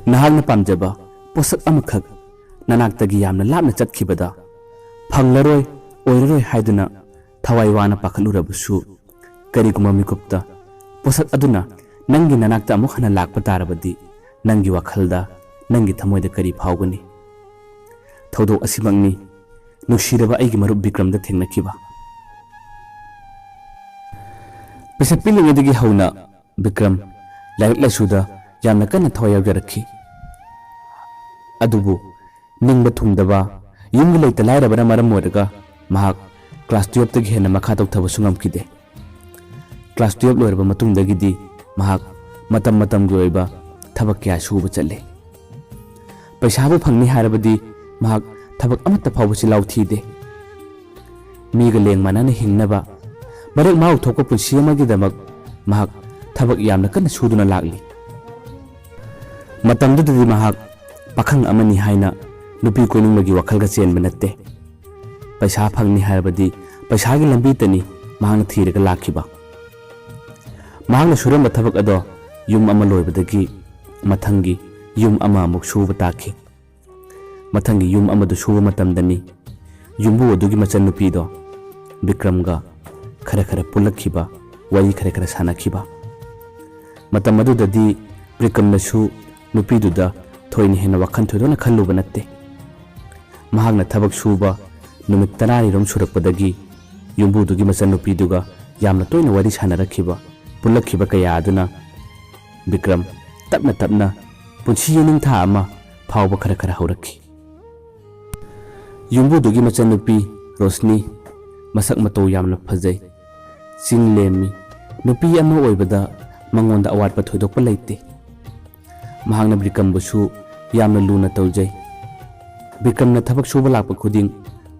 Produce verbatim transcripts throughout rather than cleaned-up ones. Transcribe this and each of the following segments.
ꯅꯍꯥꯛꯅ ꯄꯥꯝꯖꯕ ꯄꯣꯠꯁꯛ ꯑꯃꯈꯛ ꯅꯅꯥꯛꯇꯒꯤ ꯌꯥꯝꯅ ꯂꯥꯞꯅ ꯆꯠꯈꯤꯕꯗ ꯐꯪꯂꯔꯣꯏ, ꯑꯣꯏꯔꯔꯣꯏ ꯍꯥꯏꯗꯨꯅ ꯊꯋꯥꯏ ꯋꯥꯅ ꯄꯥꯈꯠꯂꯨꯔꯕꯁꯨ, ꯀꯔꯤꯒꯨꯝꯕ ꯃꯤꯀꯨꯞꯇ ꯄꯣꯠꯁꯛ ꯑꯗꯨꯅ ꯅꯪꯒꯤ ꯅꯅꯥꯛꯇ ꯑꯃꯨꯛ ꯍꯟꯅ ꯂꯥꯛꯄ ꯇꯥꯔꯕꯗꯤ, ꯅꯪꯒꯤ ꯋꯥꯈꯜꯗ, ꯅꯪꯒꯤ ꯊꯃꯣꯏꯗ ꯀꯔꯤ ꯐꯥꯎꯒꯅꯤ? ꯊꯧꯗꯣꯛ ꯑꯁꯤꯃꯛꯅꯤ ꯅꯨꯡꯁꯤꯔꯕ ꯑꯩꯒꯤ ꯃꯔꯨꯞ ꯕꯤꯀ꯭ꯔꯝꯗ ꯊꯦꯡꯅꯈꯤꯕ꯫ ꯄꯤꯁꯛ ꯄꯤꯛꯂꯤꯉꯩꯗꯒꯤ ꯍꯧꯅ ꯕꯤꯀ꯭ꯔꯝ ꯂꯥꯏꯔꯤꯛ ꯂꯥꯏꯁꯨꯗ ꯌꯥꯝꯅ ꯀꯟꯅ ꯊꯋꯥꯏ ꯌꯥꯎꯖꯔꯛꯈꯤ꯫ ꯑꯗꯨꯕꯨ ꯅꯤꯡꯕ ꯊꯨꯡꯗꯕ, ꯌꯨꯝꯒꯤ ꯂꯩꯇ ꯂꯥꯏꯔꯕꯅ ꯃꯔꯝ ꯑꯣꯏꯔꯒ ꯃꯍꯥꯛ ꯀ꯭ꯂꯥꯁ ꯇꯨꯌꯦꯜꯞꯇꯒꯤ ꯍꯦꯟꯅ ꯃꯈꯥ ꯇꯧꯊꯕꯁꯨ ꯉꯝꯈꯤꯗꯦ꯫ ꯀ꯭ꯂꯥꯁ ꯇꯨꯌꯦꯜꯞ ꯂꯣꯏꯔꯕ ꯃꯇꯨꯡꯗꯒꯤꯗꯤ ꯃꯍꯥꯛ ꯃꯇꯝ ꯃꯇꯝꯒꯤ ꯑꯣꯏꯕ ꯊꯕꯛ ꯀꯌꯥ ꯁꯨꯕ ꯆꯠꯂꯦ꯫ ꯄꯩꯁꯥꯕꯨ ꯐꯪꯅꯤ ꯍꯥꯏꯔꯕꯗꯤ ꯃꯍꯥꯛ ꯊꯕꯛ ꯑꯃꯠꯇ ꯐꯥꯎꯕ ꯆꯤꯜꯍꯥꯎ ꯊꯤꯗꯦ꯫ ꯃꯤꯒ ꯂꯦꯡ ꯃꯥꯟꯅꯅ ꯍꯤꯡꯅꯕ, ꯃꯔꯦꯛ ꯃꯍꯥꯎ ꯊꯣꯛꯄ ꯄꯨꯟꯁꯤ ꯑꯃꯒꯤꯗꯃꯛ ꯃꯍꯥꯛ ꯊꯕꯛ ꯌꯥꯝꯅ ꯀꯟꯅ ꯁꯨꯗꯨꯅ ꯂꯥꯛꯂꯤ꯫ ꯃꯇꯝꯗꯨꯗꯗꯤ ꯃꯍꯥꯛ ꯄꯥꯈꯪ ꯑꯃꯅꯤ ꯍꯥꯏꯅ ꯅꯨꯄꯤ ꯀꯣꯏꯅꯤꯡꯕꯒꯤ ꯋꯥꯈꯜꯒ ꯆꯦꯟꯕ ꯅꯠꯇꯦ꯫ ꯄꯩꯁꯥ ꯐꯪꯅꯤ ꯍꯥꯏꯔꯕꯗꯤ ꯄꯩꯁꯥꯒꯤ ꯂꯝꯕꯤꯇꯅꯤ ꯃꯍꯥꯛꯅ ꯊꯤꯔꯒ ꯂꯥꯛꯈꯤꯕ꯫ ꯃꯍꯥꯛꯅ ꯁꯨꯔꯝꯕ ꯊꯕꯛ ꯑꯗꯣ ꯌꯨꯝ ꯑꯃ ꯂꯣꯏꯕꯗꯒꯤ ꯃꯊꯪꯒꯤ ꯌꯨꯝ ꯑꯃ ꯑꯃꯨꯛ ꯁꯨꯕ ꯇꯥꯈꯤ꯫ ꯃꯊꯪꯒꯤ ꯌꯨꯝ ꯑꯃꯗꯨ ꯁꯨꯕ ꯃꯇꯝꯗꯅꯤ ꯌꯨꯝꯕꯨ ꯑꯗꯨꯒꯤ ꯃꯆꯟꯅꯨꯄꯤꯗꯣ ꯕꯤꯀ꯭ꯔꯝꯒ ꯈꯔ ꯈꯔ ꯄꯨꯜꯂꯛꯈꯤꯕ, ꯋꯥꯔꯤ ꯈꯔ ꯈꯔ ꯁꯥꯟꯅꯈꯤꯕ꯫ ꯃꯇꯝ ꯑꯗꯨꯗꯗꯤ ꯕꯤꯀ꯭ꯔꯝꯅꯁꯨ ꯅꯨꯄꯤꯗꯨꯗ ꯊꯣꯏꯅ ꯍꯦꯟꯅ ꯋꯥꯈꯜ ꯊꯣꯏꯗꯣꯛꯅ ꯈꯜꯂꯨꯕ ꯅꯠꯇꯦ꯫ ꯃꯍꯥꯛꯅ ꯊꯕꯛ ꯁꯨꯕ ꯅꯨꯃꯤꯠ ꯇꯔꯥꯅꯤꯔꯣꯝ ꯁꯨꯔꯛꯄꯗꯒꯤ ꯌꯨꯝꯕꯨꯗꯨꯒꯤ ꯃꯆꯟꯅꯨꯄꯤꯗꯨꯒ ꯌꯥꯝꯅ ꯇꯣꯏꯅ ꯋꯥꯔꯤ ꯁꯥꯟꯅꯔꯛꯈꯤꯕ, ꯄꯨꯜꯂꯛꯈꯤꯕ ꯀꯌꯥ ꯑꯗꯨꯅ ꯕꯤꯀ꯭ꯔꯝ ꯇꯞꯅ ꯇꯞꯅ ꯄꯨꯟꯁꯤ ꯌꯦꯅꯤꯡꯊꯥ ꯑꯃ ꯐꯥꯎꯕ ꯈꯔ ꯈꯔ ꯍꯧꯔꯛꯈꯤ꯫ ꯌꯨꯝꯕꯨꯗꯨꯒꯤ ꯃꯆꯟꯅꯨꯄꯤ ꯔꯣꯁꯅꯤ ꯃꯁꯛ ꯃꯇꯧ ꯌꯥꯝꯅ ꯐꯖꯩ, ꯆꯤꯡ ꯂꯦꯝꯃꯤ, ꯅꯨꯄꯤ ꯑꯃ ꯑꯣꯏꯕꯗ ꯃꯉꯣꯟꯗ ꯑꯋꯥꯠꯄ ꯊꯣꯏꯗꯣꯛꯄ ꯂꯩꯇꯦ꯫ ꯃꯍꯥꯛꯅ ꯕꯤꯀ꯭ꯔꯝꯕꯨꯁꯨ ꯌꯥꯝꯅ ꯂꯨꯅ ꯇꯧꯖꯩ꯫ ꯕꯤꯀ꯭ꯔꯝꯅ ꯊꯕꯛ ꯁꯨꯕ ꯂꯥꯛꯄ ꯈꯨꯗꯤꯡ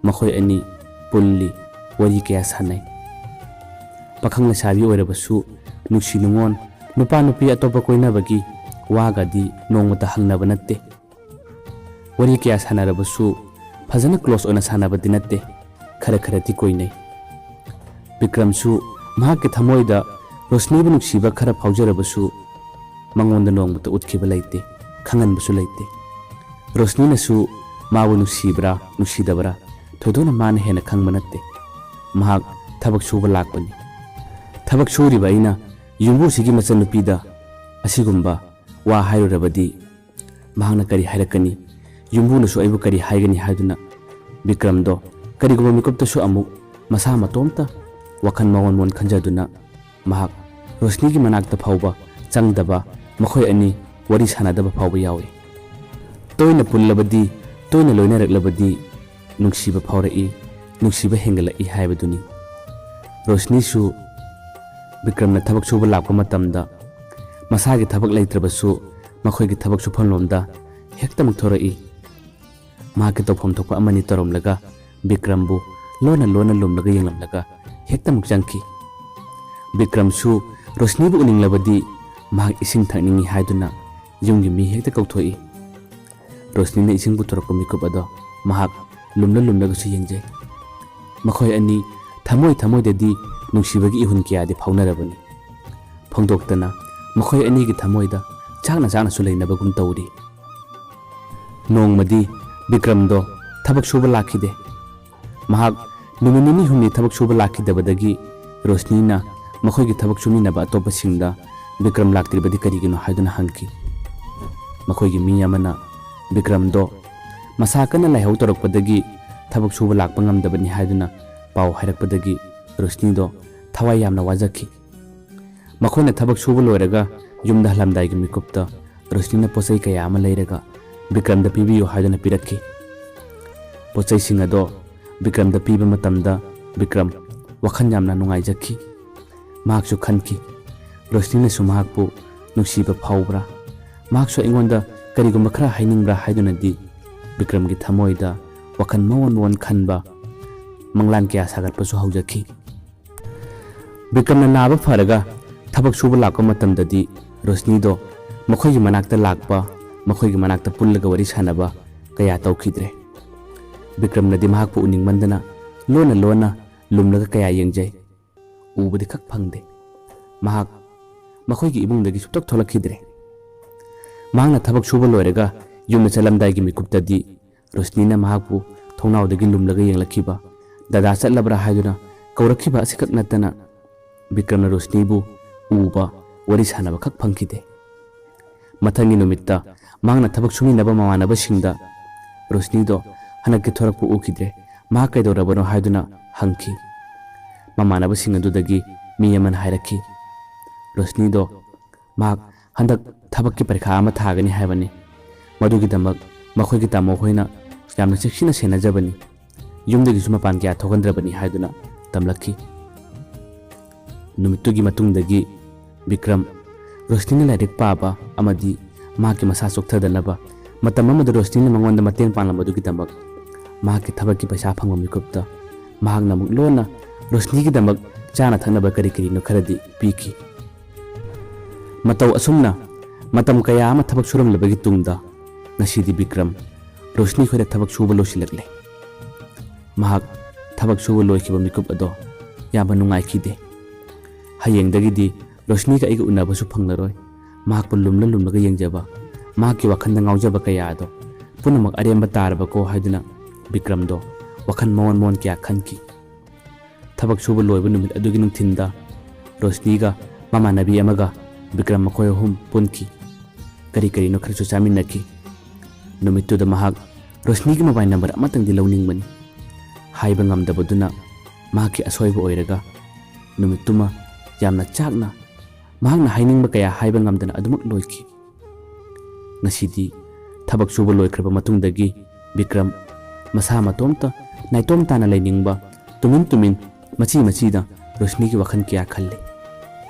ꯃꯈꯣꯏ ꯑꯅꯤ ꯄꯨꯜꯂꯤ, ꯋꯥꯔꯤ ꯀꯌꯥ ꯁꯥꯟꯅꯩ꯫ ꯄꯥꯈꯪ ꯂꯩꯁꯥꯕꯤ ꯑꯣꯏꯔꯕꯁꯨ ꯅꯨꯡꯁꯤ ꯅꯨꯡꯉꯣꯟ, ꯅꯨꯄꯥ ꯅꯨꯄꯤ ꯑꯇꯣꯞꯄ ꯀꯣꯏꯅꯕꯒꯤ ꯋꯥꯒꯗꯤ ꯅꯣꯡꯃꯇ ꯍꯪꯅꯕ ꯅꯠꯇꯦ꯫ ꯋꯥꯔꯤ ꯀꯌꯥ ꯁꯥꯟꯅꯔꯕꯁꯨ ꯐꯖꯅ ꯀ꯭ꯂꯣꯁ ꯑꯣꯏꯅ ꯁꯥꯟꯅꯕꯗꯤ ꯅꯠꯇꯦ, ꯈꯔ ꯈꯔꯗꯤ ꯀꯣꯏꯅꯩ꯫ ꯕꯤꯀ꯭ꯔꯝꯁꯨ ꯃꯍꯥꯛꯀꯤ ꯊꯃꯣꯏꯗ ꯔꯣꯁꯅꯤꯕꯨ ꯅꯨꯡꯁꯤꯕ ꯈꯔ ꯐꯥꯎꯖꯔꯕꯁꯨ ꯃꯉꯣꯟꯗ ꯅꯣꯡꯃꯇ ꯎꯠꯈꯤꯕ ꯂꯩꯇꯦ, ꯈꯪꯍꯟꯕꯁꯨ ꯂꯩꯇꯦ꯫ ꯔꯣꯁꯅꯤꯅꯁꯨ ꯃꯥꯕꯨ ꯅꯨꯡꯁꯤꯕ꯭ꯔꯥ ꯅꯨꯡꯁꯤꯗꯕ꯭ꯔꯥ ꯊꯣꯏꯗꯣꯛꯅ ꯃꯥꯅ ꯍꯦꯟꯅ ꯈꯪꯕ ꯅꯠꯇꯦ꯫ ꯃꯍꯥꯛ ꯊꯕꯛ ꯁꯨꯕ ꯂꯥꯛꯄꯅꯤ꯫ ꯊꯕꯛ ꯁꯨꯔꯤꯕ ꯑꯩꯅ ꯌꯨꯝꯕꯨꯁꯤꯒꯤ ꯃꯆꯟꯅꯨꯄꯤꯗ ꯑꯁꯤꯒꯨꯝꯕ ꯋꯥ ꯍꯥꯏꯔꯨꯔꯕꯗꯤ ꯃꯍꯥꯛꯅ ꯀꯔꯤ ꯍꯥꯏꯔꯛꯀꯅꯤ? ꯌꯨꯝꯕꯨꯅꯁꯨ ꯑꯩꯕꯨ ꯀꯔꯤ ꯍꯥꯏꯒꯅꯤ ꯍꯥꯏꯗꯨꯅ ꯕꯤꯀ꯭ꯔꯝꯗꯣ ꯀꯔꯤꯒꯨꯝꯕ ꯃꯤꯀꯨꯞꯇꯁꯨ ꯑꯃꯨꯛ ꯃꯁꯥ ꯃꯇꯣꯝꯇ ꯋꯥꯈꯜ ꯃꯑꯣꯟ ꯃꯑꯣꯟ ꯈꯟꯖꯗꯨꯅ ꯃꯍꯥꯛ ꯔꯣꯁꯅꯤꯒꯤ ꯃꯅꯥꯛꯇ ꯐꯥꯎꯕ ꯆꯪꯗꯕ, ꯃꯈꯣꯏ ꯑꯅꯤ ꯋꯥꯔꯤ ꯁꯥꯟꯅꯗꯕ ꯐꯥꯎꯕ ꯌꯥꯎꯏ꯫ ꯇꯣꯏꯅ ꯄꯨꯜꯂꯕꯗꯤ, ꯇꯣꯏꯅ ꯂꯣꯏꯅꯔꯛꯂꯕꯗꯤ ꯅꯨꯡꯁꯤꯕ ꯐꯥꯎꯔꯛꯏ, ꯅꯨꯡꯁꯤꯕ ꯍꯦꯟꯒꯠꯂꯛꯏ ꯍꯥꯏꯕꯗꯨꯅꯤ꯫ ꯔꯣꯁꯅꯤꯁꯨ ꯕꯤꯀ꯭ꯔꯝꯅ ꯊꯕꯛ ꯁꯨꯕ ꯂꯥꯛꯄ ꯃꯇꯝꯗ ꯃꯁꯥꯒꯤ ꯊꯕꯛ ꯂꯩꯇ꯭ꯔꯕꯁꯨ ꯃꯈꯣꯏꯒꯤ ꯊꯕꯛ ꯁꯨꯐꯝꯂꯣꯝꯗ ꯍꯦꯛꯇꯃꯛ ꯊꯣꯔꯛꯏ꯫ ꯃꯍꯥꯛꯀꯤ ꯇꯧꯐꯝ ꯊꯣꯛꯄ ꯑꯃꯅꯤ ꯇꯧꯔꯝꯂꯒ ꯕꯤꯀ꯭ꯔꯝꯕꯨ ꯂꯣꯟꯅ ꯂꯣꯟꯅ ꯂꯨꯝꯂꯒ ꯌꯦꯡꯂꯝꯂꯒ ꯍꯦꯛꯇꯃꯛ ꯆꯪꯈꯤ꯫ ꯕꯤꯀ꯭ꯔꯝꯁꯨ ꯔꯣꯁꯅꯤꯕꯨ ꯎꯅꯤꯡꯂꯕꯗꯤ ꯃꯍꯥꯛ ꯏꯁꯤꯡ ꯊꯛꯅꯤꯡꯏ ꯍꯥꯏꯗꯨꯅ ꯌꯨꯝꯒꯤ ꯃꯤ ꯍꯦꯛꯇ ꯀꯧꯊꯣꯛꯏ꯫ ꯔꯣꯁꯅꯤꯅ ꯏꯁꯤꯡ ꯄꯨꯊꯣꯔꯛꯄ ꯃꯤꯀꯨꯞ ꯑꯗꯣ ꯃꯍꯥꯛ ꯂꯨꯝꯂ ꯂꯨꯝꯂꯒꯁꯨ ꯌꯦꯡꯖꯩ꯫ ꯃꯈꯣꯏ ꯑꯅꯤ ꯊꯃꯣꯏ ꯊꯃꯣꯏꯗꯗꯤ ꯅꯨꯡꯁꯤꯕꯒꯤ ꯏꯍꯨꯟ ꯀꯌꯥꯗꯤ ꯐꯥꯎꯅꯔꯕꯅꯤ꯫ ꯐꯣꯡꯗꯣꯛꯇꯅ ꯃꯈꯣꯏ ꯑꯅꯤꯒꯤ ꯊꯃꯣꯏꯗ ꯆꯥꯛꯅ ꯆꯥꯛꯅꯁꯨ ꯂꯩꯅꯕꯒꯨꯝ ꯇꯧꯔꯤ꯫ ꯅꯣꯡꯃꯗꯤ ꯕꯤꯀ꯭ꯔꯝꯗꯣ ꯊꯕꯛ ꯁꯨꯕ ꯂꯥꯛꯈꯤꯗꯦ꯫ ꯃꯍꯥꯛ ꯅꯨꯃꯤꯠ ꯅꯤꯅꯤ ꯍꯨꯝꯅꯤ ꯊꯕꯛ ꯁꯨꯕ ꯂꯥꯛꯈꯤꯗꯕꯗꯒꯤ ꯔꯣꯁꯅꯤꯅ ꯃꯈꯣꯏꯒꯤ ꯊꯕꯛ ꯁꯨꯃꯤꯟꯅꯕ ꯑꯇꯣꯞꯄꯁꯤꯡꯗ ꯕꯤꯀ꯭ꯔꯝ ꯂꯥꯛꯇ꯭ꯔꯤꯕꯗꯤ ꯀꯔꯤꯒꯤꯅꯣ ꯍꯥꯏꯗꯨꯅ ꯍꯪꯈꯤ꯫ ꯃꯈꯣꯏꯒꯤ ꯃꯤ ꯑꯃꯅ ꯕꯤꯀ꯭ꯔꯝꯗꯣ ꯃꯁꯥ ꯀꯟꯅ ꯂꯥꯏꯍꯧ ꯇꯧꯔꯛꯄꯗꯒꯤ ꯊꯕꯛ ꯁꯨꯕ ꯂꯥꯛꯄ ꯉꯝꯗꯕꯅꯤ ꯍꯥꯏꯗꯨꯅ ꯄꯥꯎ ꯍꯥꯏꯔꯛꯄꯗꯒꯤ ꯔꯣꯁꯅꯤꯗꯣ ꯊꯋꯥꯏ ꯌꯥꯝꯅ ꯋꯥꯖꯈꯤ꯫ ꯃꯈꯣꯏꯅ ꯊꯕꯛ ꯁꯨꯕ ꯂꯣꯏꯔꯒ ꯌꯨꯝꯗ ꯍꯜꯂꯝꯗꯥꯏꯒꯤ ꯃꯤꯀꯨꯞꯇ ꯔꯣꯁꯅꯤꯅ ꯄꯣꯠꯆꯩ ꯀꯌꯥ ꯑꯃ ꯂꯩꯔꯒ ꯕꯤꯀ꯭ꯔꯝꯗ ꯄꯤꯕꯤꯌꯨ ꯍꯥꯏꯗꯨꯅ ꯄꯤꯔꯛꯈꯤ꯫ ꯄꯣꯠꯆꯩꯁꯤꯡ ꯑꯗꯣ ꯕꯤꯀ꯭ꯔꯝꯗ ꯄꯤꯕ ꯃꯇꯝꯗ ꯕꯤꯀ꯭ꯔꯝ ꯋꯥꯈꯜ ꯌꯥꯝꯅ ꯅꯨꯡꯉꯥꯏꯖꯈꯤ꯫ ꯃꯍꯥꯛꯁꯨ ꯈꯟꯈꯤ, ꯔꯣꯁꯅꯤꯅꯁꯨ ꯃꯍꯥꯛꯄꯨ ꯅꯨꯡꯁꯤꯕ ꯐꯥꯎꯕ꯭ꯔꯥ? ꯃꯍꯥꯛꯁꯨ ꯑꯩꯉꯣꯟꯗ ꯀꯔꯤꯒꯨꯝꯕ ꯈꯔ ꯍꯥꯏꯅꯤꯡꯕ꯭ꯔꯥ ꯍꯥꯏꯗꯨꯅꯗꯤ ꯕꯤꯀ꯭ꯔꯝꯒꯤ ꯊꯃꯣꯏꯗ ꯋꯥꯈꯜ ꯃꯑꯣꯟ ꯃꯑꯣꯟ ꯈꯟꯕ, ꯃꯪꯂꯥꯟ ꯀꯌꯥ ꯁꯥꯒꯠꯄꯁꯨ ꯍꯧꯖꯈꯤ꯫ ꯕꯤꯀ꯭ꯔꯝꯅ ꯅꯥꯕ ꯐꯔꯒ ꯊꯕꯛ ꯁꯨꯕ ꯂꯥꯛꯄ ꯃꯇꯝꯗꯗꯤ ꯔꯣꯁꯅꯤꯗꯣ ꯃꯈꯣꯏꯒꯤ ꯃꯅꯥꯛꯇ ꯂꯥꯛꯄ, ꯃꯈꯣꯏꯒꯤ ꯃꯅꯥꯛꯇ ꯄꯨꯜꯂꯒ ꯋꯥꯔꯤ ꯁꯥꯟꯅꯕ ꯀꯌꯥ ꯇꯧꯈꯤꯗ꯭ꯔꯦ꯫ ꯕꯤꯀ꯭ꯔꯝꯅꯗꯤ ꯃꯍꯥꯛꯄꯨ ꯎꯅꯤꯡꯃꯟꯗꯅ ꯂꯣꯟꯅ ꯂꯣꯟꯅ ꯂꯨꯝꯂꯒ ꯀꯌꯥ ꯌꯦꯡꯖꯩ, ꯎꯕꯗꯤ ꯈꯛ ꯐꯪꯗꯦ꯫ ꯃꯍꯥꯛ ꯃꯈꯣꯏꯒꯤ ꯏꯃꯨꯡꯗꯒꯤ ꯁꯨꯛꯊꯣꯛ ꯊꯣꯛꯂꯛꯈꯤꯗ꯭ꯔꯦ꯫ ꯃꯍꯥꯛꯅ ꯊꯕꯛ ꯁꯨꯕ ꯂꯣꯏꯔꯒ ꯌꯨꯝꯗ ꯆꯠꯂꯝꯗꯥꯏꯒꯤ ꯃꯤꯀꯨꯞꯇꯗꯤ ꯔꯣꯁꯅꯤꯅ ꯃꯍꯥꯛꯄꯨ ꯊꯣꯡꯅꯥꯎꯗꯒꯤ ꯂꯨꯝꯂꯒ ꯌꯦꯡꯂꯛꯈꯤꯕ, "ꯗꯗꯥ ꯆꯠꯂꯕ꯭ꯔꯥ?" ꯍꯥꯏꯗꯨꯅ ꯀꯧꯔꯛꯈꯤꯕ ꯑꯁꯤꯈꯛ ꯅꯠꯇꯅ ꯕꯤꯀ꯭ꯔꯝꯅ ꯔꯣꯁꯅꯤꯕꯨ ꯎꯕ, ꯋꯥꯔꯤ ꯁꯥꯟꯅꯕꯈꯛ ꯐꯪꯈꯤꯗꯦ꯫ ꯃꯊꯪꯒꯤ ꯅꯨꯃꯤꯠꯇ ꯃꯍꯥꯛꯅ ꯊꯕꯛ ꯁꯨꯃꯤꯟꯅꯕ ꯃꯃꯥꯟꯅꯕꯁꯤꯡꯗ ꯔꯣꯁꯅꯤꯗꯣ ꯍꯟꯗꯛꯀꯤ ꯊꯣꯔꯛꯄ ꯎꯈꯤꯗ꯭ꯔꯦ, ꯃꯍꯥꯛ ꯀꯩꯗꯧꯔꯕꯅꯣ ꯍꯥꯏꯗꯨꯅ ꯍꯪꯈꯤ꯫ ꯃꯃꯥꯟꯅꯕꯁꯤꯡ ꯑꯗꯨꯗꯒꯤ ꯃꯤ ꯑꯃꯅ ꯍꯥꯏꯔꯛꯈꯤ, ꯔꯣꯁꯅꯤꯗꯣ ꯃꯍꯥꯛ ꯍꯟꯗꯛ ꯊꯕꯛꯀꯤ ꯄꯔꯤꯈꯥ ꯑꯃ ꯊꯥꯒꯅꯤ ꯍꯥꯏꯕꯅꯤ, ꯃꯗꯨꯒꯤꯗꯃꯛ ꯃꯈꯣꯏꯒꯤ ꯇꯥꯃꯣ ꯍꯣꯏꯅ ꯌꯥꯝꯅ ꯆꯦꯛꯁꯤꯟꯅ ꯁꯦꯟꯅꯖꯕꯅꯤ, ꯌꯨꯝꯗꯒꯤꯁꯨ ꯃꯄꯥꯟ ꯀꯌꯥ ꯊꯣꯛꯍꯟꯗ꯭ꯔꯕꯅꯤ ꯍꯥꯏꯗꯨꯅ ꯇꯝꯂꯛꯈꯤ꯫ ꯅꯨꯃꯤꯠꯇꯨꯒꯤ ꯃꯇꯨꯡꯗꯒꯤ ꯕꯤꯀ꯭ꯔꯝ ꯔꯣꯁꯅꯤꯅ ꯂꯥꯏꯔꯤꯛ ꯄꯥꯕ ꯑꯃꯗꯤ ꯃꯍꯥꯛꯀꯤ ꯃꯁꯥ ꯆꯣꯛꯊꯗꯅꯕ ꯃꯇꯝ ꯑꯃꯗ ꯔꯣꯁꯅꯤꯅ ꯃꯉꯣꯟꯗ ꯃꯇꯦꯡ ꯄꯥꯡꯂꯝꯕꯗꯨꯒꯤꯗꯃꯛ ꯃꯍꯥꯛꯀꯤ ꯊꯕꯛꯀꯤ ꯄꯩꯁꯥ ꯐꯪꯕ ꯃꯤꯀꯨꯞꯇ ꯃꯍꯥꯛꯅ ꯑꯃꯨꯛ ꯂꯣꯟꯅ ꯔꯣꯁꯅꯤꯒꯤꯗꯃꯛ ꯆꯥꯅ ꯊꯛꯅꯕ ꯀꯔꯤ ꯀꯔꯤꯅꯣ ꯈꯔꯗꯤ ꯄꯤꯈꯤ꯫ ꯃꯇꯧ ꯑꯁꯨꯝꯅ ꯃꯇꯝ ꯀꯌꯥ ꯑꯃ ꯊꯕꯛ ꯁꯨꯔꯝꯂꯕꯒꯤ ꯇꯨꯡꯗ ꯉꯁꯤꯗꯤ ꯕꯤꯀ꯭ꯔꯝ ꯔꯣꯁꯅꯤ ꯈꯣꯏꯗ ꯊꯕꯛ ꯁꯨꯕ ꯂꯣꯏꯁꯤꯜꯂꯛꯂꯦ꯫ ꯃꯍꯥꯛ ꯊꯕꯛ ꯁꯨꯕ ꯂꯣꯏꯈꯤꯕ ꯃꯤꯀꯨꯞ ꯑꯗꯣ ꯌꯥꯝꯅ ꯅꯨꯡꯉꯥꯏꯈꯤꯗꯦ꯫ "ꯍꯌꯦꯡꯗꯒꯤꯗꯤ ꯔꯣꯁꯅꯤꯒ ꯑꯩꯒ ꯎꯅꯕꯁꯨ ꯐꯪꯂꯔꯣꯏ꯫ ꯃꯍꯥꯛꯄꯨ ꯂꯨꯝꯂ ꯂꯨꯝꯂꯒ ꯌꯦꯡꯖꯕ, ꯃꯍꯥꯛꯀꯤ ꯋꯥꯈꯜꯗ ꯉꯥꯎꯖꯕ ꯀꯌꯥ ꯑꯗꯣ ꯄꯨꯝꯅꯃꯛ ꯑꯔꯦꯝꯕ ꯇꯥꯔꯕꯀꯣ" ꯍꯥꯏꯗꯨꯅ ꯕꯤꯀ꯭ꯔꯝꯗꯣ ꯋꯥꯈꯜ ꯃꯑꯣꯟ ꯃꯑꯣꯟ ꯀꯌꯥ ꯈꯟꯈꯤ꯫ ꯊꯕꯛ ꯁꯨꯕ ꯂꯣꯏꯕ ꯅꯨꯃꯤꯠ ꯑꯗꯨꯒꯤ ꯅꯨꯡꯊꯤꯟꯗ ꯔꯣꯁꯅꯤꯒ ꯃꯃꯥꯟꯅꯕꯤ ꯑꯃꯒ ꯕꯤꯀ꯭ꯔꯝ ꯃꯈꯣꯏ ꯑꯍꯨꯝ ꯄꯨꯟꯈꯤ꯫ ꯀꯔꯤ ꯀꯔꯤꯅꯣ ꯈꯔꯁꯨ ꯆꯥꯃꯤꯟꯅꯈꯤ꯫ ꯅꯨꯃꯤꯠꯇꯨꯗ ꯃꯍꯥꯛ ꯔꯣꯁꯅꯤꯒꯤ ꯃꯣꯕꯥꯏꯜ ꯅꯝꯕꯔ ꯑꯃꯇꯪꯗꯤ ꯂꯧꯅꯤꯡꯕꯅꯤ꯫ ꯍꯥꯏꯕ ꯉꯝꯗꯕꯗꯨꯅ ꯃꯍꯥꯛꯀꯤ ꯑꯁꯣꯏꯕ ꯑꯣꯏꯔꯒ ꯅꯨꯃꯤꯠꯇꯨꯃ ꯌꯥꯝꯅ ꯆꯥꯛꯅ ꯃꯍꯥꯛꯅ ꯍꯥꯏꯅꯤꯡꯕ ꯀꯌꯥ ꯍꯥꯏꯕ ꯉꯝꯗꯅ ꯑꯗꯨꯃꯛ ꯂꯣꯏꯈꯤ꯫ ꯉꯁꯤꯗꯤ ꯊꯕꯛ ꯁꯨꯕ ꯂꯣꯏꯈ꯭ꯔꯕ ꯃꯇꯨꯡꯗꯒꯤ ꯕꯤꯀ꯭ꯔꯝ ꯃꯁꯥ ꯃꯇꯣꯝꯇ ꯅꯥꯏꯇꯣꯝ ꯇꯥꯅ ꯂꯩꯅꯤꯡꯕ, ꯇꯨꯃꯤꯟ ꯇꯨꯃꯤꯟ ꯃꯆꯤ ꯃꯆꯤꯗ ꯔꯣꯁꯅꯤꯒꯤ ꯋꯥꯈꯜ ꯀꯌꯥ ꯈꯜꯂꯤ꯫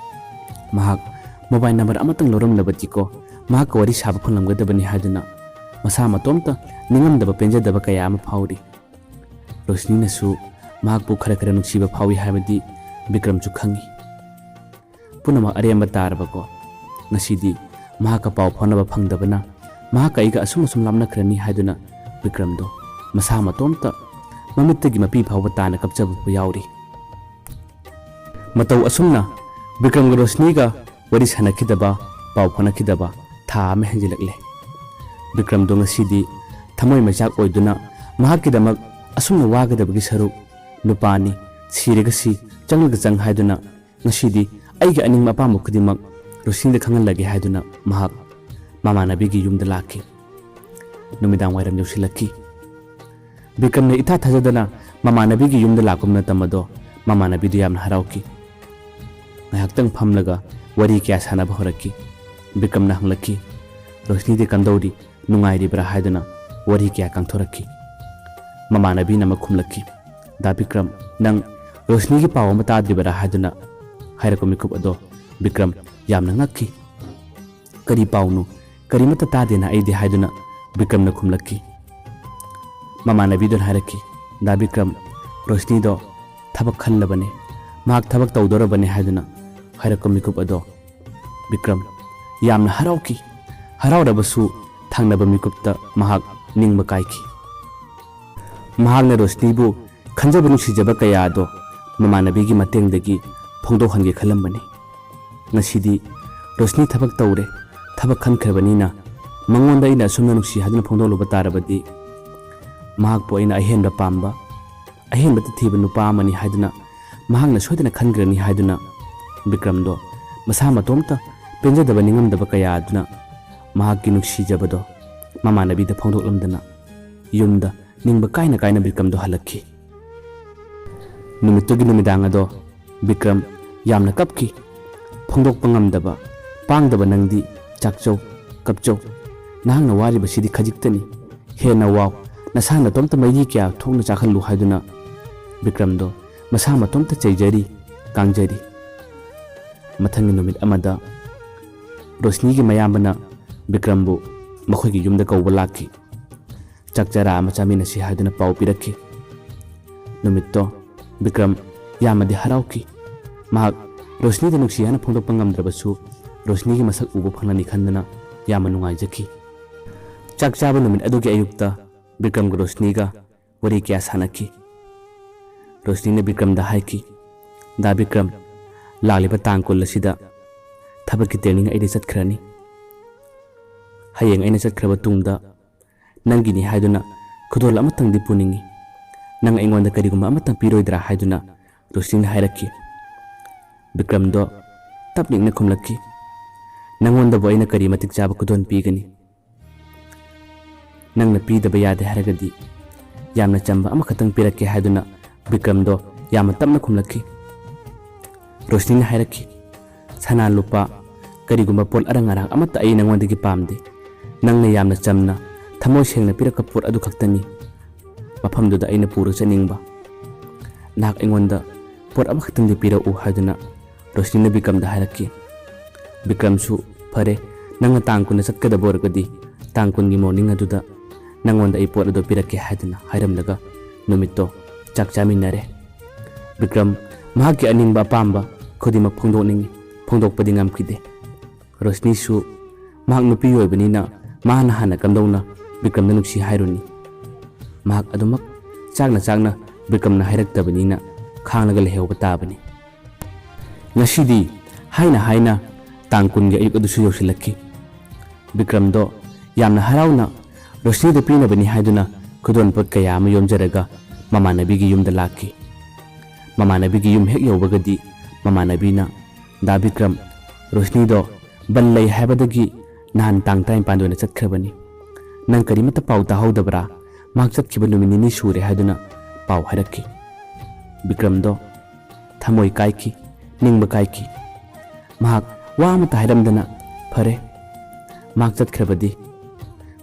ꯃꯍꯥꯛ ꯃꯣꯕꯥꯏꯜ ꯅꯝꯕꯔ ꯑꯃꯇꯪ ꯂꯧꯔꯝꯂꯕꯗꯤꯀꯣ, ꯃꯍꯥꯛꯀ ꯋꯥꯔꯤ ꯁꯥꯕ ꯐꯪꯂꯝꯒꯗꯕꯅꯤ ꯍꯥꯏꯗꯨꯅ ꯃꯁꯥ ꯃꯇꯣꯝꯇ ꯅꯤꯡꯉꯝꯗꯕ ꯄꯦꯟꯖꯗꯕ ꯀꯌꯥ ꯑꯃ ꯐꯥꯎꯔꯤ꯫ ꯔꯣꯁꯅꯤꯅꯁꯨ ꯃꯍꯥꯛꯄꯨ ꯈꯔ ꯈꯔ ꯅꯨꯡꯁꯤꯕ ꯐꯥꯎꯏ ꯍꯥꯏꯕꯗꯤ ꯕꯤꯀ꯭ꯔꯝꯁꯨ ꯈꯪꯏ꯫ ꯄꯨꯝꯅꯃꯛ ꯑꯔꯦꯝꯕ ꯇꯥꯔꯕꯀꯣ꯫ ꯉꯁꯤꯗꯤ ꯃꯍꯥꯛꯀ ꯄꯥꯎ ꯐꯥꯎꯅꯕ ꯐꯪꯗꯕꯅ ꯃꯍꯥꯛꯀ ꯑꯩꯒ ꯑꯁꯨꯝ ꯑꯁꯨꯝ ꯂꯥꯞꯅꯈ꯭ꯔꯅꯤ ꯍꯥꯏꯗꯨꯅ ꯕꯤꯀ꯭ꯔꯝꯗꯣ ꯃꯁꯥ ꯃꯇꯣꯝꯇ ꯃꯃꯤꯠꯇꯒꯤ ꯃꯄꯤ ꯐꯥꯎꯕ ꯇꯥꯅ ꯀꯞꯆꯕꯕꯨ ꯌꯥꯎꯔꯤ꯫ ꯃꯇꯧ ꯑꯁꯨꯝꯅ ꯕꯤꯀ꯭ꯔꯝꯒ ꯔꯣꯁꯅꯤꯒ ꯋꯥꯔꯤ ꯁꯥꯟꯅꯈꯤꯗꯕ, ꯄꯥꯎ ꯐꯥꯎꯅꯈꯤꯗꯕ ꯊꯥ ꯑꯃ ꯍꯦꯟꯖꯤꯜꯂꯛꯂꯦ꯫ ꯕꯤꯀ꯭ꯔꯝꯗꯣ ꯉꯁꯤꯗꯤ ꯊꯃꯣꯏ ꯃꯩꯆꯥꯛ ꯑꯣꯏꯗꯨꯅ ꯃꯍꯥꯛꯀꯤꯗꯃꯛ ꯑꯁꯨꯝꯅ ꯋꯥꯒꯗꯕꯒꯤ ꯁꯔꯨꯛ, ꯅꯨꯄꯥꯅꯤ, ꯁꯤꯔꯒ ꯁꯤ, ꯆꯪꯂꯒ ꯆꯪ ꯍꯥꯏꯗꯨꯅ ꯉꯁꯤꯗꯤ ꯑꯩꯒꯤ ꯑꯅꯤꯡꯕ ꯑꯄꯥꯝꯕ ꯈꯨꯗꯤꯡꯃꯛ ꯔꯣꯁꯅꯤꯗ ꯈꯪꯍꯜꯂꯒꯦ ꯍꯥꯏꯗꯨꯅ ꯃꯍꯥꯛ ꯃꯃꯥꯟꯅꯕꯤꯒꯤ ꯌꯨꯝꯗ ꯂꯥꯛꯈꯤ꯫ ꯅꯨꯃꯤꯗꯥꯡ ꯋꯥꯏꯔꯝ ꯌꯧꯁꯤꯜꯂꯛꯈꯤ꯫ ꯕꯤꯀ꯭ꯔꯝꯅ ꯏꯊꯥ ꯊꯥꯖꯗꯅ ꯃꯃꯥꯟꯅꯕꯤꯒꯤ ꯌꯨꯝꯗ ꯂꯥꯛꯄ ꯃꯇꯝ ꯑꯗꯣ ꯃꯃꯥꯟꯅꯕꯤꯗꯨ ꯌꯥꯝꯅ ꯍꯔꯥꯎꯈꯤ꯫ ꯉꯥꯏꯍꯥꯛꯇꯪ ꯐꯝꯂꯒ ꯋꯥꯔꯤ ꯀꯌꯥ ꯁꯥꯟꯅꯕ ꯍꯧꯔꯛꯈꯤ꯫ ꯕꯤꯀ꯭ꯔꯝꯅ ꯍꯪꯂꯛꯈꯤ, "ꯔꯣꯁꯅꯤꯗꯤ ꯀꯝꯗꯧꯔꯤ? ꯅꯨꯡꯉꯥꯏꯔꯤꯕ꯭ꯔꯥ?" ꯍꯥꯏꯗꯨꯅ ꯋꯥꯔꯤ ꯀꯌꯥ ꯀꯥꯡꯊꯣꯔꯛꯈꯤ꯫ ꯃꯃꯥꯟꯅꯕꯤꯅ ꯑꯃ ꯈꯨꯝꯂꯛꯈꯤ, "ꯗꯥ ꯕꯤꯀ꯭ꯔꯝ, ꯅꯪ ꯔꯣꯁꯅꯤꯒꯤ ꯄꯥꯎ ꯑꯃ ꯇꯥꯗ꯭ꯔꯤꯕꯔꯥ?" ꯍꯥꯏꯗꯨꯅ ꯍꯥꯏꯔꯛꯄ ꯃꯤꯀꯨꯞ ꯑꯗꯣ ꯕꯤꯀ꯭ꯔꯝ ꯌꯥꯝꯅ ꯉꯛꯈꯤ꯫ "ꯀꯔꯤ ꯄꯥꯎꯅꯣ? ꯀꯔꯤꯃꯠꯇ ꯇꯥꯗꯦꯅ ꯑꯩꯗꯤ" ꯍꯥꯏꯗꯨꯅ ꯕꯤꯀ꯭ꯔꯝꯅ ꯈꯨꯝꯂꯛꯈꯤ꯫ ꯃꯃꯥꯟꯅꯕꯤꯗꯨꯅ ꯍꯥꯏꯔꯛꯈꯤ, "ꯗꯥ ꯕꯤꯀ꯭ꯔꯝ, ꯔꯣꯁꯅꯤꯗꯣ ꯊꯕꯛ ꯈꯜꯂꯕꯅꯦ, ꯃꯍꯥꯛ ꯊꯕꯛ ꯇꯧꯗꯣꯔꯕꯅꯦ" ꯍꯥꯏꯗꯨꯅ ꯍꯥꯏꯔꯛꯄ ꯃꯤꯀꯨꯞ ꯑꯗꯣ ꯕꯤꯀ꯭ꯔꯝ ꯌꯥꯝꯅ ꯍꯔꯥꯎꯈꯤ꯫ ꯍꯔꯥꯎꯔꯕꯁꯨ ꯊꯪꯅꯕ ꯃꯤꯀꯨꯞꯇ ꯃꯍꯥꯛ ꯅꯤꯡꯕ ꯀꯥꯏꯈꯤ꯫ ꯃꯍꯥꯛꯅ ꯔꯣꯁꯅꯤꯕꯨ ꯈꯟꯖꯕ ꯅꯨꯡꯁꯤꯖꯕ ꯀꯌꯥ ꯑꯗꯣ ꯃꯃꯥꯟꯅꯕꯤꯒꯤ ꯃꯇꯦꯡꯗꯒꯤ ꯐꯣꯡꯗꯣꯛꯍꯟꯒꯦ ꯈꯜꯂꯝꯕꯅꯤ꯫ ꯉꯁꯤꯗꯤ ꯔꯣꯁꯅꯤ ꯊꯕꯛ ꯇꯧꯔꯦ, ꯊꯕꯛ ꯈꯟꯈ꯭ꯔꯕꯅꯤꯅ ꯃꯉꯣꯟꯗ ꯑꯩꯅ ꯑꯁꯨꯝꯅ ꯅꯨꯡꯁꯤ ꯍꯥꯏꯗꯨꯅ ꯐꯣꯡꯗꯣꯛꯂꯨꯕ ꯇꯥꯔꯕꯗꯤ ꯃꯍꯥꯛꯄꯨ ꯑꯩꯅ ꯑꯍꯦꯟꯕ ꯄꯥꯝꯕ, ꯑꯍꯦꯟꯕꯇ ꯊꯤꯕ ꯅꯨꯄꯥ ꯑꯃꯅꯤ ꯍꯥꯏꯗꯨꯅ ꯃꯍꯥꯛꯅ ꯁꯣꯏꯗꯅ ꯈꯟꯈ꯭ꯔꯅꯤ ꯍꯥꯏꯗꯨꯅ ꯕꯤꯀ꯭ꯔꯝꯗꯣ ꯃꯁꯥ ꯃꯇꯣꯝꯇ ꯄꯦꯟꯖꯗꯕ ꯅꯤꯡꯉꯝꯗꯕ ꯀꯌꯥ ꯑꯗꯨꯅ ꯃꯍꯥꯛꯀꯤ ꯅꯨꯡꯁꯤꯖꯕꯗꯣ ꯃꯃꯥꯟꯅꯕꯤꯗ ꯐꯣꯡꯗꯣꯛꯂꯝꯗꯅ ꯌꯨꯝꯗ ꯅꯤꯡꯕ ꯀꯥꯏꯅ ꯀꯥꯏꯅ ꯕꯤꯀ꯭ꯔꯝꯗꯣ ꯍꯜꯂꯛꯈꯤ꯫ ꯅꯨꯃꯤꯠꯇꯨꯒꯤ ꯅꯨꯃꯤꯗꯥꯡ ꯑꯗꯣ ꯕꯤꯀ꯭ꯔꯝ ꯌꯥꯝꯅ ꯀꯞꯈꯤ꯫ ꯐꯣꯡꯗꯣꯛꯄ ꯉꯝꯗꯕ, ꯄꯥꯡꯗꯕ ꯅꯪꯗꯤ ꯆꯥꯛꯆꯧ, ꯀꯞꯆꯧ꯫ ꯅꯍꯥꯛꯅ ꯋꯥꯔꯤꯕꯁꯤꯗꯤ ꯈꯖꯤꯛꯇꯅꯤ꯫ ꯍꯦꯟꯅ ꯋꯥꯎ, ꯅꯁꯥ ꯅꯇꯣꯝꯇ ꯃꯩꯔꯤ ꯀꯌꯥ ꯊꯣꯛꯅ ꯆꯥꯛꯍꯜꯂꯨ ꯍꯥꯏꯗꯨꯅ ꯕꯤꯀ꯭ꯔꯝꯗꯣ ꯃꯁꯥ ꯃꯇꯣꯝꯇ ꯆꯩꯖꯔꯤ, ꯀꯥꯡꯖꯔꯤ꯫ ꯃꯊꯪꯒꯤ ꯅꯨꯃꯤꯠ ꯑꯃꯗ ꯔꯣꯁꯅꯤꯒꯤ ꯃꯌꯥꯝꯕꯅ ꯕꯤꯀ꯭ꯔꯝꯕꯨ ꯃꯈꯣꯏꯒꯤ ꯌꯨꯝꯗ ꯀꯧꯕ ꯂꯥꯛꯈꯤ꯫ ꯆꯥꯛ ꯆꯔꯥ ꯑꯃ ꯆꯥꯃꯤꯟꯅꯁꯤ ꯍꯥꯏꯗꯨꯅ ꯄꯥꯎ ꯄꯤꯔꯛꯈꯤ꯫ ꯅꯨꯃꯤꯠꯇꯣ ꯕꯤꯀ꯭ꯔꯝ ꯌꯥꯝꯅꯗꯤ ꯍꯔꯥꯎꯈꯤ꯫ ꯃꯍꯥꯛ ꯔꯣꯁꯅꯤꯗ ꯅꯨꯡꯁꯤ ꯍꯥꯏꯅ ꯐꯣꯡꯗꯣꯛꯄ ꯉꯝꯗ꯭ꯔꯕꯁꯨ ꯔꯣꯁꯅꯤꯒꯤ ꯃꯁꯛ ꯎꯕ ꯐꯪꯂꯅꯤ ꯈꯟꯗꯨꯅ ꯌꯥꯝꯅ ꯅꯨꯡꯉꯥꯏꯖꯈꯤ꯫ ꯆꯥꯛ ꯆꯥꯕ ꯅꯨꯃꯤꯠ ꯑꯗꯨꯒꯤ ꯑꯌꯨꯛꯇ ꯕꯤꯀ꯭ꯔꯝꯒ ꯔꯣꯁꯅꯤꯒ ꯋꯥꯔꯤ ꯀꯌꯥ ꯁꯥꯟꯅꯈꯤ꯫ ꯔꯣꯁꯅꯤꯅ ꯕꯤꯀ꯭ꯔꯝꯗ ꯍꯥꯏꯈꯤ, "ꯗꯥ ꯕꯤꯀ꯭ꯔꯝ, ꯂꯥꯛꯂꯤꯕ ꯇꯥꯡ ꯀꯨꯟ ꯑꯁꯤꯗ ꯊꯕꯛꯀꯤ training ꯑꯩꯗꯤ ꯆꯠꯈ꯭ꯔꯅꯤ꯫ ꯍꯌꯦꯡ ꯑꯩꯅ ꯆꯠꯈ꯭ꯔꯕ ꯇꯨꯡꯗ ꯅꯪꯒꯤꯅꯤ ꯍꯥꯏꯗꯨꯅ ꯈꯨꯗꯣꯜ ꯑꯃꯇꯪꯗꯤ ꯄꯨꯅꯤꯡꯏ꯫ ꯅꯪ ꯑꯩꯉꯣꯟꯗ ꯀꯔꯤꯒꯨꯝꯕ ꯑꯃꯇꯪ ꯄꯤꯔꯣꯏꯗ꯭ꯔꯥ?" ꯍꯥꯏꯗꯨꯅ ꯔꯣꯁꯅꯤꯅ ꯍꯥꯏꯔꯛꯈꯤ꯫ ꯕꯤꯀ꯭ꯔꯝꯗꯣ ꯇꯞꯅ ꯏꯪꯅ ꯈꯨꯝꯂꯛꯈꯤ, "ꯅꯪꯉꯣꯟꯗꯕꯨ ꯑꯩꯅ ꯀꯔꯤ ꯃꯇꯤꯛ ꯆꯥꯕ ꯈꯨꯗꯣꯜ ꯄꯤꯒꯅꯤ? ꯅꯪꯅ ꯄꯤꯗꯕ ꯌꯥꯗꯦ ꯍꯥꯏꯔꯒꯗꯤ ꯌꯥꯝꯅ ꯆꯝꯕ ꯑꯃꯈꯛꯇꯪ ꯄꯤꯔꯛꯀꯦ" ꯍꯥꯏꯗꯨꯅ ꯕꯤꯀ꯭ꯔꯝꯗꯣ ꯌꯥꯝꯅ ꯇꯞꯅ ꯈꯨꯝꯂꯛꯈꯤ꯫ ꯔꯣꯁꯅꯤꯅ ꯍꯥꯏꯔꯛꯈꯤ, "ꯁꯅꯥ ꯂꯨꯄꯥ, ꯀꯔꯤꯒꯨꯝꯕ ꯄꯣꯠ ꯑꯔꯪ ꯑꯔꯥꯛ ꯑꯃꯠꯇ ꯑꯩ ꯅꯉꯣꯟꯗꯒꯤ ꯄꯥꯝꯗꯦ꯫ ꯅꯪꯅ ꯌꯥꯝꯅ ꯆꯝꯅ, ꯊꯃꯣꯏ ꯁꯦꯡꯅ ꯄꯤꯔꯛꯄ ꯄꯣꯠ ꯑꯗꯨ ꯈꯛꯇꯅꯤ ꯃꯐꯝꯗꯨꯗ ꯑꯩꯅ ꯄꯨꯔ ꯆꯠꯅꯤꯡꯕ꯫ ꯅꯍꯥꯛ ꯑꯩꯉꯣꯟꯗ ꯄꯣꯠ ꯑꯃꯈꯛꯇꯪꯗꯤ ꯄꯤꯔꯛꯎ" ꯍꯥꯏꯗꯨꯅ ꯔꯣꯁꯅꯤꯅ ꯕꯤꯀ꯭ꯔꯝꯗ ꯍꯥꯏꯔꯛꯈꯤ꯫ ꯕꯤꯀ꯭ꯔꯝꯁꯨ, "ꯐꯔꯦ, ꯅꯪꯅ ꯇꯥꯡ ꯀꯨꯟꯗ ꯆꯠꯀꯗꯕ ꯑꯣꯏꯔꯒꯗꯤ ꯇꯥꯡ ꯀꯨꯟꯒꯤ ꯃꯣꯔꯅꯤꯡ ꯑꯗꯨꯗ ꯅꯪꯉꯣꯟꯗ ꯑꯩ ꯄꯣꯠ ꯑꯗꯨ ꯄꯤꯔꯛꯀꯦ" ꯍꯥꯏꯗꯨꯅ ꯍꯥꯏꯔꯝꯂꯒ ꯅꯨꯃꯤꯠꯇꯣ ꯆꯥꯛ ꯆꯥꯃꯤꯟꯅꯔꯦ꯫ ꯕꯤꯀ꯭ꯔꯝ ꯃꯍꯥꯛꯀꯤ ꯑꯅꯤꯡꯕ ꯑꯄꯥꯝꯕ ꯈꯨꯗꯤꯡꯃꯛ ꯐꯣꯡꯗꯣꯛꯅꯤꯡꯏ, ꯐꯣꯡꯗꯣꯛꯄꯗꯤ ꯉꯝꯈꯤꯗꯦ꯫ ꯔꯣꯁꯅꯤꯁꯨ ꯃꯍꯥꯛ ꯅꯨꯄꯤ ꯑꯣꯏꯕꯅꯤꯅ ꯃꯍꯥꯛꯅ ꯍꯥꯟꯅ ꯀꯝꯗꯧꯅ ꯕꯤꯀ꯭ꯔꯝꯗ ꯅꯨꯡꯁꯤ ꯍꯥꯏꯔꯨꯅꯤ? ꯃꯍꯥꯛ ꯑꯗꯨꯃꯛ ꯆꯥꯛꯅ ꯆꯥꯛꯅ ꯕꯤꯀ꯭ꯔꯝꯅ ꯍꯥꯏꯔꯛꯇꯕꯅꯤꯅ ꯈꯥꯡꯂꯒ ꯂꯩꯍꯧꯕ ꯇꯥꯕꯅꯤ꯫ ꯉꯁꯤꯗꯤ ꯍꯥꯏꯅ ꯍꯥꯏꯅ ꯇꯥꯡ ꯀꯨꯟꯒꯤ ꯑꯌꯨꯛ ꯑꯗꯨꯁꯨ ꯌꯧꯁꯤꯜꯂꯛꯈꯤ꯫ ꯕꯤꯀ꯭ꯔꯝꯗꯣ ꯌꯥꯝꯅ ꯍꯔꯥꯎꯅ ꯔꯣꯁꯅꯤꯗ ꯄꯤꯅꯕꯅꯤ ꯍꯥꯏꯗꯨꯅ ꯈꯨꯗꯣꯜꯄꯣꯠ ꯀꯌꯥ ꯑꯃ ꯌꯣꯝꯖꯔꯒ ꯃꯃꯥꯟꯅꯕꯤꯒꯤ ꯌꯨꯝꯗ ꯂꯥꯛꯈꯤ꯫ ꯃꯃꯥꯟꯅꯕꯤꯒꯤ ꯌꯨꯝ ꯍꯦꯛ ꯌꯧꯕꯒꯗꯤ ꯃꯃꯥꯟꯅꯕꯤꯅ, "ꯗꯥ ꯕꯤꯀ꯭ꯔꯝ, ꯔꯣꯁꯅꯤꯗꯣ ꯕꯟ ꯂꯩ ꯍꯥꯏꯕꯗꯒꯤ ꯅꯍꯥꯟ ꯇꯥꯡ ꯇꯔꯥꯅꯤꯄꯥꯟꯗ ꯑꯣꯏꯅ ꯆꯠꯈ꯭ꯔꯕꯅꯤ꯫ ꯅꯪ ꯀꯔꯤꯃꯠꯇ ꯄꯥꯎ ꯇꯥꯍꯧꯗꯕ꯭ꯔꯥ? ꯃꯍꯥꯛ ꯆꯠꯈꯤꯕ ꯅꯨꯃꯤꯠ ꯅꯤꯅꯤ ꯁꯨꯔꯦ" ꯍꯥꯏꯗꯨꯅ ꯄꯥꯎ ꯍꯥꯏꯔꯛꯈꯤ꯫ ꯕꯤꯀ꯭ꯔꯝꯗꯣ ꯊꯃꯣꯏ ꯀꯥꯏꯈꯤ, ꯅꯤꯡꯕ ꯀꯥꯏꯈꯤ꯫ ꯃꯍꯥꯛ ꯋꯥ ꯑꯃꯠꯇ ꯍꯥꯏꯔꯝꯗꯅ, "ꯐꯔꯦ, ꯃꯍꯥꯛ ꯆꯠꯈ꯭ꯔꯕꯗꯤ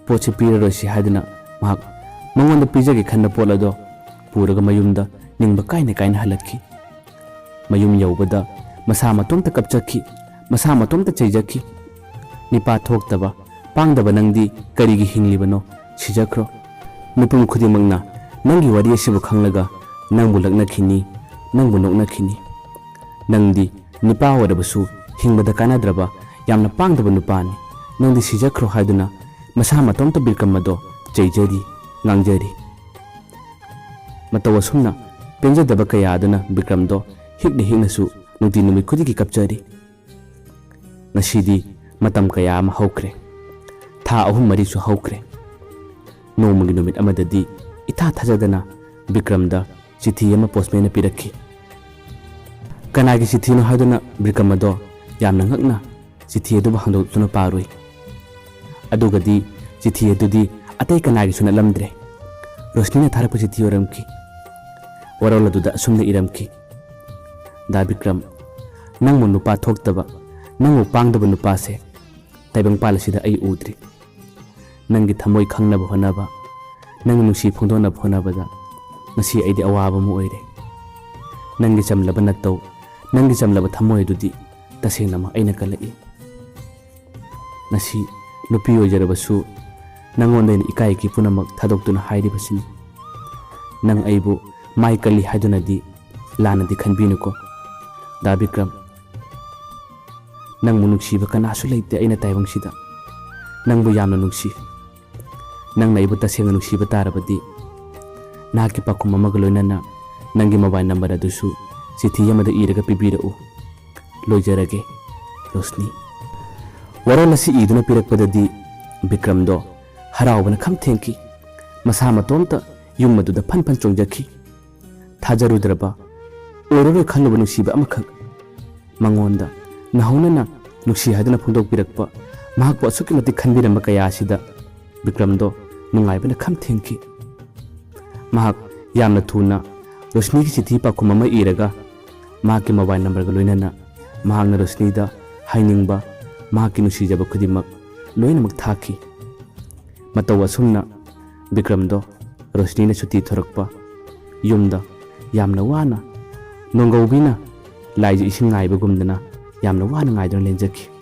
ꯄꯣꯠꯁꯤ ꯄꯤꯔꯔꯣꯏꯁꯤ" ꯍꯥꯏꯗꯨꯅ ꯃꯍꯥꯛ ꯃꯉꯣꯟꯗ ꯄꯤꯖꯒꯦ ꯈꯟꯕ ꯄꯣꯠ ꯑꯗꯣ ꯄꯨꯔꯒ ꯃꯌꯨꯝꯗ ꯅꯤꯡꯕ ꯀꯥꯏꯅ ꯀꯥꯏꯅ ꯍꯜꯂꯛꯈꯤ꯫ ꯃꯌꯨꯝ ꯌꯧꯕꯗ ꯃꯁꯥ ꯃꯇꯣꯝꯇ ꯀꯞꯆꯈꯤ, ꯃꯁꯥ ꯃꯇꯣꯝꯇ ꯆꯩꯖꯈꯤ꯫ "ꯅꯤꯄꯥ ꯊꯣꯛꯇꯕ, ꯄꯥꯡꯗꯕ ꯅꯪꯗꯤ ꯀꯔꯤꯒꯤ ꯍꯤꯡꯂꯤꯕꯅꯣ? ꯁꯤꯖꯈ꯭ꯔꯣ꯫ ꯃꯤꯄꯨꯝ ꯈꯨꯗꯤꯡꯃꯛꯅ ꯅꯪꯒꯤ ꯋꯥꯔꯤ ꯑꯁꯤꯕꯨ ꯈꯪꯂꯒ ꯅꯪꯕꯨ ꯂꯛꯅꯈꯤꯅꯤ, ꯅꯪꯕꯨ ꯅꯣꯛꯅꯈꯤꯅꯤ꯫ ꯅꯪꯗꯤ ꯅꯤꯄꯥ ꯑꯣꯏꯔꯕꯁꯨ ꯍꯤꯡꯕꯗ ꯀꯥꯟꯅꯗ꯭ꯔꯕ ꯌꯥꯝꯅ ꯄꯥꯡꯗꯕ ꯅꯨꯄꯥꯅꯤ꯫ ꯅꯪꯗꯤ ꯁꯤꯖꯈ꯭ꯔꯣ" ꯍꯥꯏꯗꯨꯅ ꯃꯁꯥ ꯃꯇꯣꯝꯇ ꯕꯤꯀ꯭ꯔꯝ ꯑꯗꯣ ꯆꯩꯖꯔꯤ, ꯉꯥꯡꯖꯔꯤ꯫ ꯃꯇꯧ ꯑꯁꯨꯝꯅ ꯄꯦꯟꯖꯗꯕ ꯀꯌꯥ ꯑꯗꯨꯅ ꯕꯤꯀ꯭ꯔꯝꯗꯣ ꯍꯤꯛꯅ ꯍꯤꯛꯅꯁꯨ ꯅꯨꯡꯇꯤ ꯅꯨꯃꯤꯠ ꯈꯨꯗꯤꯡꯒꯤ ꯀꯞꯆꯔꯤ꯫ ꯉꯁꯤꯗꯤ ꯃꯇꯝ ꯀꯌꯥ ꯑꯃ ꯍꯧꯈ꯭ꯔꯦ꯫ ꯊꯥ ꯑꯍꯨꯝ ꯃꯔꯤꯁꯨ ꯍꯧꯈ꯭ꯔꯦ꯫ ꯅꯣꯡꯃꯒꯤ ꯅꯨꯃꯤꯠ ꯑꯃꯗꯗꯤ ꯏꯊꯥ ꯊꯥꯖꯗꯅ ꯕꯤꯀ꯭ꯔꯝꯗ ꯆꯤꯊꯤ ꯑꯃ ꯄꯣꯁꯃꯦꯟꯅ ꯄꯤꯔꯛꯈꯤ꯫ ꯀꯅꯥꯒꯤ ꯆꯤꯊꯤꯅꯣ ꯍꯥꯏꯗꯨꯅ ꯕꯤꯀ꯭ꯔꯝ ꯑꯗꯣ ꯌꯥꯝꯅ ꯉꯛꯅ ꯆꯤꯊꯤ ꯑꯗꯨꯕꯨ ꯍꯥꯡꯗꯣꯛꯇꯨꯅ ꯄꯥꯔꯨꯏ꯫ ꯑꯗꯨꯒꯗꯤ ꯆꯤꯊꯤ ꯑꯗꯨꯗꯤ ꯑꯇꯩ ꯀꯅꯥꯒꯤꯁꯨ ꯅꯠꯂꯝꯗ꯭ꯔꯦ꯫ ꯔꯣꯁꯅꯤꯅ ꯊꯥꯔꯛꯄ ꯆꯤꯊꯤ ꯑꯣꯏꯔꯝꯈꯤ꯫ ꯋꯥꯔꯣꯜ ꯑꯗꯨꯗ ꯑꯁꯨꯝꯅ ꯏꯔꯝꯈꯤ, "ꯗꯥ ꯕꯤꯀ꯭ꯔꯝ, ꯅꯪꯕꯨ ꯅꯨꯄꯥ ꯊꯣꯛꯇꯕ, ꯅꯪꯕꯨ ꯄꯥꯡꯗꯕ ꯅꯨꯄꯥꯁꯦ ꯇꯥꯏꯕꯪꯄꯥꯜ ꯑꯁꯤꯗ ꯑꯩ ꯎꯗ꯭ꯔꯤ꯫ ꯅꯪꯒꯤ ꯊꯃꯣꯏ ꯈꯪꯅꯕ ꯍꯣꯠꯅꯕ, ꯅꯪꯒꯤ ꯅꯨꯡꯁꯤ ꯐꯣꯡꯗꯣꯛꯅꯕ ꯍꯣꯠꯅꯕꯗ ꯉꯁꯤ ꯑꯩꯗꯤ ꯑꯋꯥꯕ ꯑꯃ ꯑꯣꯏꯔꯦ꯫ ꯅꯪꯒꯤ ꯆꯝꯂꯕ ꯅꯇꯧ, ꯅꯪꯒꯤ ꯆꯝꯂꯕ ꯊꯃꯣꯏ ꯑꯗꯨꯗꯤ ꯇꯁꯦꯡꯅꯃꯛ ꯑꯩꯅ ꯀꯜꯂꯛꯏ꯫ ꯉꯁꯤ ꯅꯨꯄꯤ ꯑꯣꯏꯖꯔꯕꯁꯨ ꯅꯪꯉꯣꯟꯗ ꯑꯩꯅ ꯏꯀꯥꯏ ꯏꯀꯤ ꯄꯨꯝꯅꯃꯛ ꯊꯥꯗꯣꯛꯇꯨꯅ ꯍꯥꯏꯔꯤꯕꯁꯤꯅꯤ꯫ ꯅꯪ ꯑꯩꯕꯨ ꯃꯥꯏ ꯀꯜꯂꯤ ꯍꯥꯏꯗꯨꯅꯗꯤ ꯂꯥꯟꯅꯗꯤ ꯈꯟꯕꯤꯅꯨꯀꯣ꯫ ꯗꯥ ꯕꯤꯀ꯭ꯔꯝ, ꯅꯪꯕꯨ ꯅꯨꯡꯁꯤꯕ ꯀꯅꯥꯁꯨ ꯂꯩꯇꯦ ꯑꯩꯅ ꯇꯥꯏꯕꯪꯁꯤꯗ꯫ ꯅꯪꯕꯨ ꯌꯥꯝꯅ ꯅꯨꯡꯁꯤ꯫ ꯅꯪꯅ ꯑꯩꯕꯨ ꯇꯁꯦꯡꯅ ꯅꯨꯡꯁꯤꯕ ꯇꯥꯔꯕꯗꯤ ꯅꯍꯥꯛꯀꯤ ꯄꯥꯎꯈꯨꯝ ꯑꯃꯒ ꯂꯣꯏꯅꯅ ꯅꯪꯒꯤ ꯃꯣꯕꯥꯏꯜ ꯅꯝꯕꯔ ꯑꯗꯨꯁꯨ ꯆꯤꯊꯤ ꯑꯃꯗ ꯏꯔꯒ ꯄꯤꯕꯤꯔꯛꯎ꯫ ꯂꯣꯏꯖꯔꯒꯦ, ꯔꯣꯁꯅꯤ꯫" ꯋꯥꯔꯣꯜ ꯑꯁꯤ ꯏꯗꯨꯅ ꯄꯤꯔꯛꯄꯗꯗꯤ ꯕꯤꯀ꯭ꯔꯝꯗꯣ ꯍꯔꯥꯎꯕꯅ ꯈꯝ ꯊꯦꯡꯈꯤ꯫ ꯃꯁꯥ ꯃꯇꯣꯝꯇ ꯌꯨꯝ ꯑꯗꯨꯗ ꯐꯟ ꯐꯟ ꯆꯣꯡꯖꯈꯤ꯫ ꯊꯥꯖꯔꯨꯗ꯭ꯔꯕ, ꯑꯣꯏꯔꯔꯣꯏ ꯈꯜꯂꯨꯕ ꯅꯨꯡꯁꯤꯕ ꯑꯃꯈꯛ ꯃꯉꯣꯟꯗ ꯅꯧꯍꯧꯅꯅ ꯅꯨꯡꯁꯤ ꯍꯥꯏꯗꯨꯅ ꯐꯣꯡꯗꯣꯛꯄꯤꯔꯛꯄ, ꯃꯍꯥꯛꯄꯨ ꯑꯁꯨꯛꯀꯤ ꯃꯇꯤꯛ ꯈꯟꯕꯤꯔꯝꯕ ꯀꯌꯥ ꯑꯁꯤꯗ ꯕꯤꯀ꯭ꯔꯝꯗꯣ ꯅꯨꯡꯉꯥꯏꯕꯅ ꯈꯝ ꯊꯦꯡꯈꯤ꯫ ꯃꯍꯥꯛ ꯌꯥꯝꯅ ꯊꯨꯅ ꯔꯣꯁꯅꯤꯒꯤ ꯆꯤꯊꯤ ꯄꯥꯎꯈꯨꯝ ꯑꯃ ꯏꯔꯒ ꯃꯍꯥꯛꯀꯤ ꯃꯣꯕꯥꯏꯜ ꯅꯝꯕꯔꯒ ꯂꯣꯏꯅꯅ ꯃꯍꯥꯛꯅ ꯔꯣꯁꯅꯤꯗ ꯍꯥꯏꯅꯤꯡꯕ ꯃꯍꯥꯛꯀꯤ ꯅꯨꯡꯁꯤꯖꯕ ꯈꯨꯗꯤꯡꯃꯛ ꯂꯣꯏꯅꯃꯛ ꯊꯥꯈꯤ꯫ ꯃꯇꯧ ꯑꯁꯨꯝꯅ ꯕꯤꯀ꯭ꯔꯝꯗꯣ ꯔꯣꯁꯅꯤꯅ ꯁꯨꯇꯤ ꯊꯣꯔꯛꯄ ꯌꯨꯝꯗ ꯌꯥꯝꯅ ꯋꯥꯅ, ꯅꯣꯡꯒꯧꯕꯤꯅ ꯂꯥꯏꯁꯨ ꯏꯁꯤꯡ ꯉꯥꯏꯕꯒꯨꯝꯗꯅ ꯌꯥꯝꯅ ꯋꯥꯅ ꯉꯥꯏꯗꯨꯅ ꯂꯦꯟꯖꯈꯤ꯫